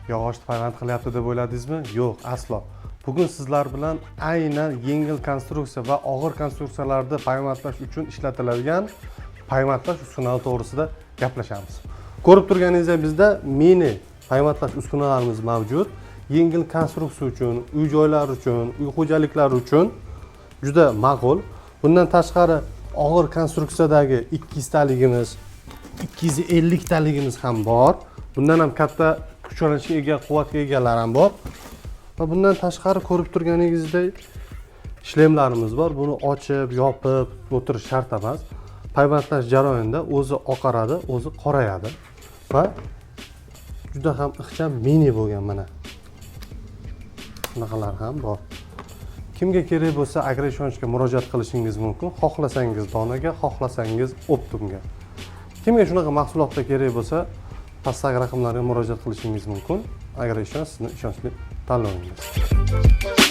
Yog'ochni payvand qilyapti deb o'yladingizmi? Yo'q, aslo. Bugun sizlar bilan aynan yengil konstruksiya va og'ir konstruksiyalarni payvandlash uchun ishlatiladigan payvandlash uskunalari to'g'risida gaplashamiz. Ko'rib turganingizdek, bizda mini payvandlash uskunalarimiz mavjud. Yengil konstruksiya uchun, uy joylar uchun, uy xo'jaliklari uchun juda ma'qul. Bundan tashqari, og'ir konstruksiyadagi 200 taligimiz, 250 taligimiz ham bor. Bundan ham katta kuchlanishga ega, quvvatga egalari ham bor. Va bundan tashqari, ko'rib turganingizdek, shlemlarimiz bor. Buni ochib, yopib o'tirish shart emas. Payvandlash jarayonida o'zi oqaradi, o'zi qorayadi va juda ham ixcham, mini bo'lgan mana bunaqalar ham bor. Kimga kerak bo'lsa, Agroishonchga murojaat qilishingiz mumkin. Xohlasangiz donaga, xohlasangiz оптом ga. Kimga shunaqa mahsulotlar kerak bo'lsa, pastdagi raqamlarga murojaat qilishingiz mumkin. Agroishonch sizni ishonchli tanlovingiz.